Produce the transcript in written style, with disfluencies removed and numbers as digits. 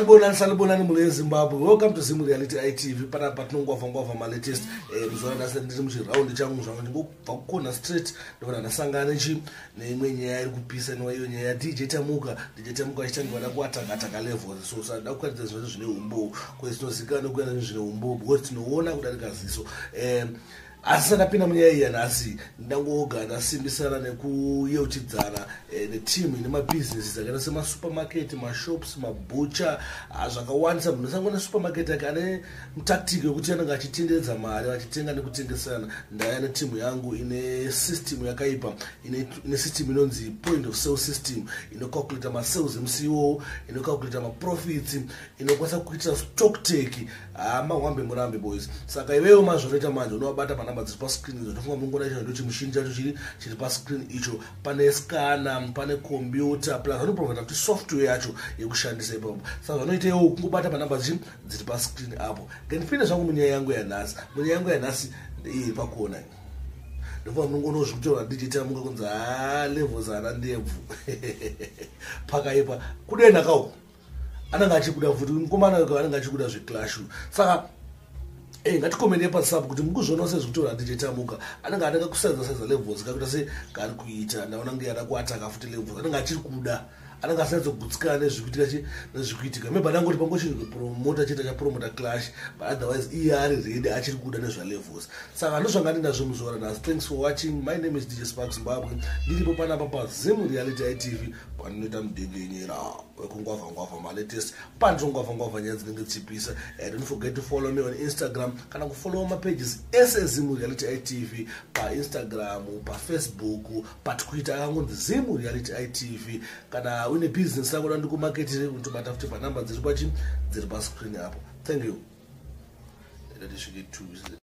Sanibonani, sanibonani mhuri yeZimbabwe. Welcome to Zim Reality ITV. Panapa tinongwavha ngwavha malatest. Muzuva ranhasi ndiri muchiraundi changu zvangu, ndingobva kukona straight, ndobva ndasangana nechi neimwe nyaya iri kupisa, inova iyo nyaya yaDJ Tamuka. DJ Tamuka achitanga vada kuatakataka levels, so sada kuratidza zvinhu zvine umbowo, kwezi tinozivikanwa nekuita zvinhu zvine umbowo because tinoona kudarika ziso. Asi sandapinda munyaya iyi yanhasi, ndangoga ndasimbisana nekuyeuchidzana netimu ine mabhizinesi akaita semasupermarket, mashops, mabhucha, zvakawandisa. Munhu asangwa nesupermarket yake ane mutactic yekuti anenge achitenderedza mari vachitenga nekutengesana. Ndaya netimu yangu ine system yakaipa, ine system inonzi point of sale system, inocalculata masales emusi, inocalculata maprofits, inokwanisa kuitira stock take. Hama hwambe murambe boys. Saka iwewo mazvanoita manje, unovabata panhamba dziri pascreen idzo. Ndofunga mungoona icho ndo chimushini chacho chiri pascreen icho. Pane scanner, pane computer, plus vanoprovida kuti software yacho yekushandisa ipapo. Saka zvanoita iwo kungobata panhamba dziri pascreen apo. Ngendipinde zvangu munyaya yangu yanhasi. Munyaya yangu yanhasi iri pakuona, ndofunga munongoona zvekutaura DJ Tamuka kunzi ha, levels hana ndebvu, pakaipa kudenha kauko. Anenge achikuda futi mukomana anenge achikuda zveclash. Saka ngatikomende pasub kuti mukuzvionawo sezvekutaura DJ Tamuka anenge anenge kusaidza saidza levels, kakuita se kari kuita. Ndaona nge ada kuataka futi levels, anenge achiri kuda, anenge asinyatsogutsikana nezvikuitika chi nezvikuitika. Maybe anangoti pangochinzi promota chete, achapromota clash, but otherwise iye ari ready, achiri kuda nezvalevels. Saka ndozvanga ndinazvo muzuva ranhasi. Thanks for watching. My name is DJ Spark Zimbabwe. Ndiripo panapa paZim Reality ITV, pandinoita mudengenyera wekungwavha ngwavha malatest, pandinongwavha ngwavha nyaya dzinenge dzichipisa. Don't forget to follow me on Instagram kana kufollowa mapages ese eZim Reality ITV paInstagram, paFacebook, paTwitter, akangonzi Zim Reality ITV. Kana uine business rako da ndikumaketire, unotobata futi panhamba dziri pachi dziri pascreen apo. Thank you. Ndisvike.